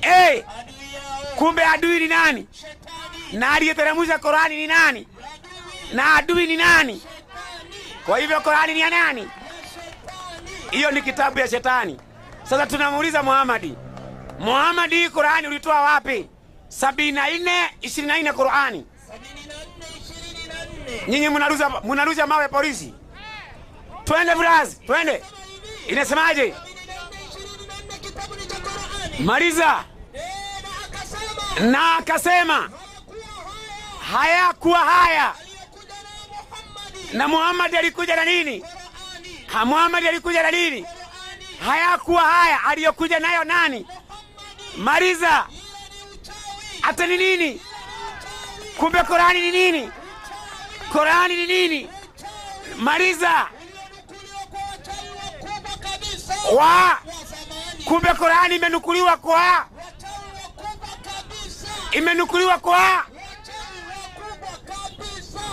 Hey, kumbe adui ni nani? Na aliyeteremsha Qurani ni nani? Na adui ni nani? Kwa hivyo Qurani ni ya nani? Hiyo ni kitabu ya shetani. Sasa tunamuuliza Muhammadi, Muhammadi, hii Qurani ulitoa wapi? 74:24 Qurani. Nyinyi mnaruza mawe polisi. Twende brazi, twende. Inasemaje? Maliza. Na akasema hayakuwa haya. Na Muhammad alikuja na nini? Ha, Muhammad alikuja na nini? Hayakuwa haya aliyokuja nayo nani? Maliza. Hata ni nini? Kumbe Qurani ni nini? Qurani ni nini? Maliza. Wa kumbe Qurani imenukuliwa kwa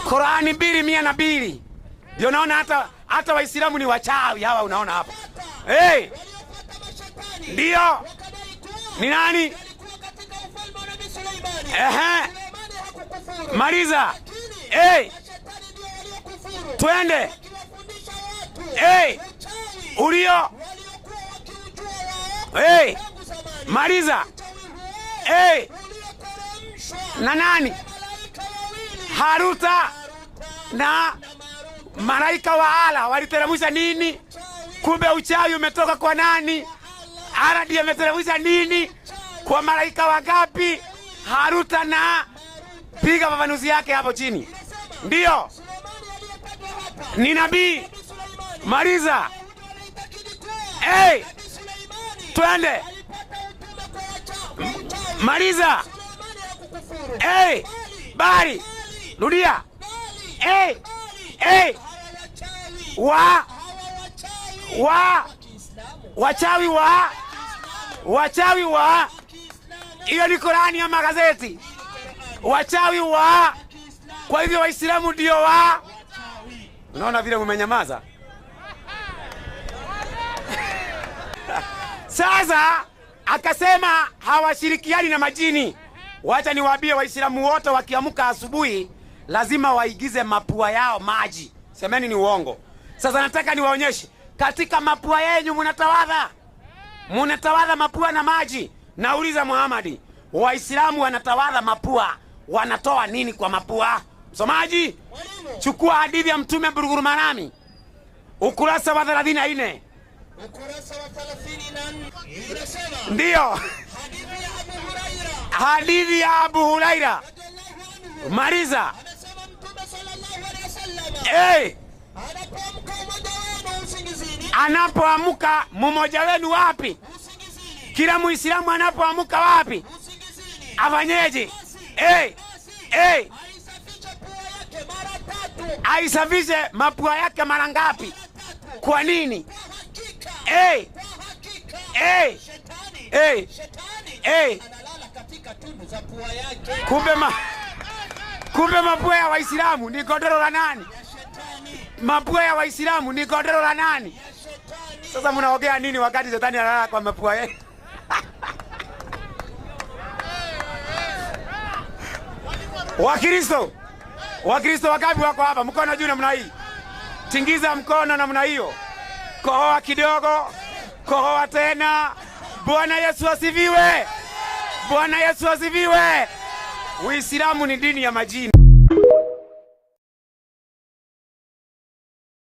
Qurani 202. Ndio naona hata Waislamu ni wachawi hawa, unaona hapa. Hey, ndio ni nani? Ehe, maliza. Hey, twende. Hey, ulio. Hey, maliza. Hey, na nani? Haruta na malaika wa Allah waliteremsha nini? Kumbe uchawi umetoka kwa nani? Allah ndiye ameteremsha nini? Kwa malaika wangapi? Haruta na piga fafanuzi yake hapo chini. Ndio ni nabii. Maliza. Hey, twende. Maliza. Hey, bali rudia. Hey, hey, wa wa wachawi wa wachawi wa, hiyo ni Qurani ya magazeti. Wachawi wa, kwa hivyo Waislamu ndio wa. Unaona vile mmenyamaza? Sasa akasema hawashirikiani na majini. Wacha niwaambie Waislamu wote wakiamka asubuhi lazima waigize mapua yao maji. Semeni ni uongo. Sasa nataka niwaonyeshe katika mapua yenu mnatawadha. Mnatawadha mapua na maji. Nauliza Muhammad, Waislamu wanatawadha mapua, wanatoa nini kwa mapua? Msomaji, chukua hadithi ya Mtume Bulugul Marami ukurasa wa 34. Ukurasa wa 34 inasema, Ndio hadithi ya Abu Huraira hadithi ya Abu Huraira. Maliza. anasema Mtume sallallahu alaihi wasallam, Hey, anapoamka mmoja wenu usingizini, anapoamka mmoja wenu wapi? usingizini, Kila Muislamu anapoamka wapi? usingizini, Afanyeje? Hey, hey, aisafishe pua yake mara tatu, aisafishe mapua yake mara ngapi? Kwa nini? kwa hakika, Hey, kwa hakika, hey, shetani, hey, shetani hey. analala katika tundu za pua yake. Kumbe mapua ya Waislamu ni godoro la nani? Ya shetani, Mapua ya Waislamu ni godoro la nani? ya shetani. Sasa mnaongea nini wakati shetani analala kwa mapua yenu? Wakristo, Wakristo wangapi wako hapa? Mkono juu namna hii, tingiza mkono namna hiyo, kohoa kidogo, kohoa tena. Bwana Yesu asifiwe! Bwana Yesu asifiwe! Uislamu ni dini ya majini.